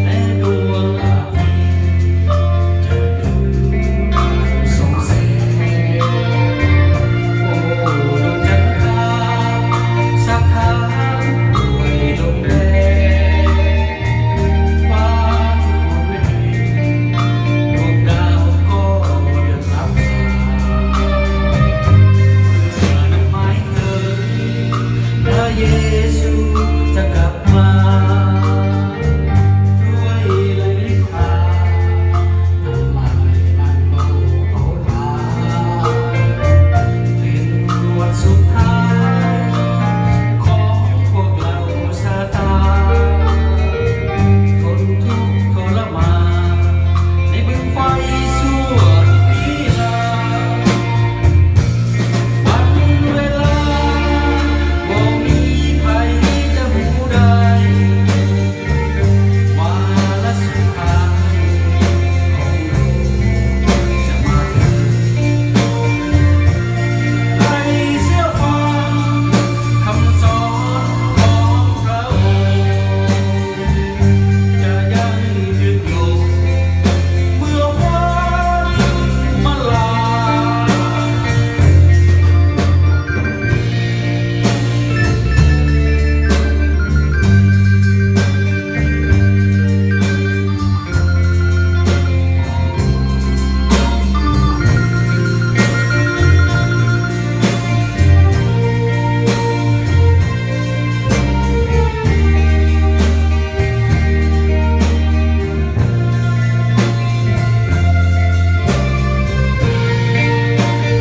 ແລະດວງອາທິດຈະຢຸດການສ່ອງແສງ. ໂອ້ ດວງຈັນທາສະຖານດ້ວຍລົມແດດ ຟ້າທີ່ໝົນແຫ້ງ ດວງດາວກໍເລືອກຫຼັບຕາ ເມື່ອນັບໄມ້ເທີງ ພະເຢຊູຈະກັບມາ ດ້ວຍແລງລິດພາ ທຳລາຍລ້າງໂລກເຜົາຜານ ເປັນວັນສຸດທ້າຍຂອງພວກເຫຼົ່າຊາຕານ ທົນທຸກທໍລະມານ ໃນບຶງໄຟຊົ່ວນິລານ. ວັນເວລາບໍ່ມີໃຜຈະຮູ້ໄດ້ ວາລະສຸດທ້າຍຂອງໂລກຈະມາເທີງ. ໃຫ້ເຊື່ອຟັງຄຳສອນຂອງພຣະອົງ ຈະຢັ້ງຢືນຍົງເມື່ອຟ້າດິນມະລາຍ.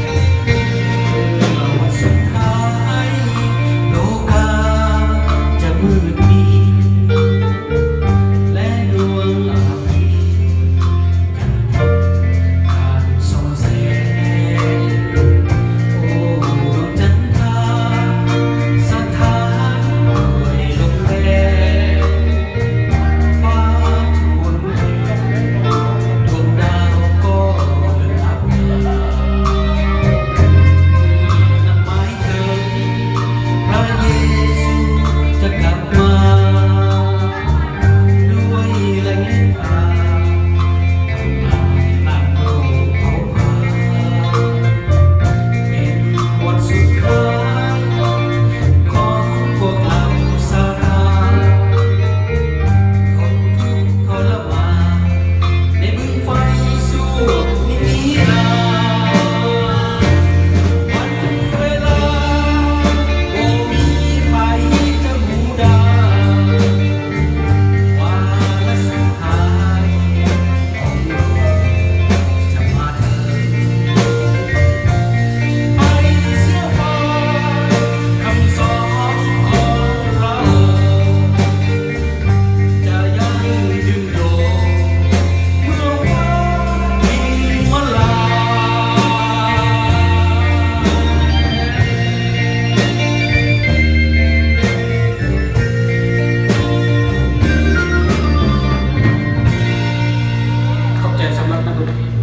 ເມື່ອວັນສຸດທ້າຍ ໂລກາຈະມືດມິດ ແລະດວງອາທິດຈະຢຸດການສ່ອງແສງ. ໂອ້ ດວງຈັນທາສະຖານດ້ວຍລົມແດດ ຟ້າທີ່ໝົນແຫ້ງ ດວງດາວກໍເລີກຫຼັບຕາ ເມື່ອນັບໄມ້ເຖິງ ພະເຢຊູຈະກັບມາ ດ້ວຍແລງລິດພາ ທຳລາຍລ້າງໂລກເຜົາຜານ ເປັນວັນສຸດທ້າຍຂອງພວກເຫຼົ່າຊາຕານ ທົນທຸກທໍລະມານ ໃນບຶງໄຟຊົ່ວນິລານ. ວັນເວລາບໍ່ມີໃຜຈະຮູ້ໄດ້ ວາລະສຸດທ້າຍຂອງໂລກຈະມາເຖິງ. ໃຫ້ເຊື່ອຟັງຄຳສອນຂອງພຣະອົງ ຈະຢັ້ງຢືນຍົງເມື່ອຟ້າດິນມະລາຍ. ຂອບໃຈສຳລັບນັກດົນຕີ.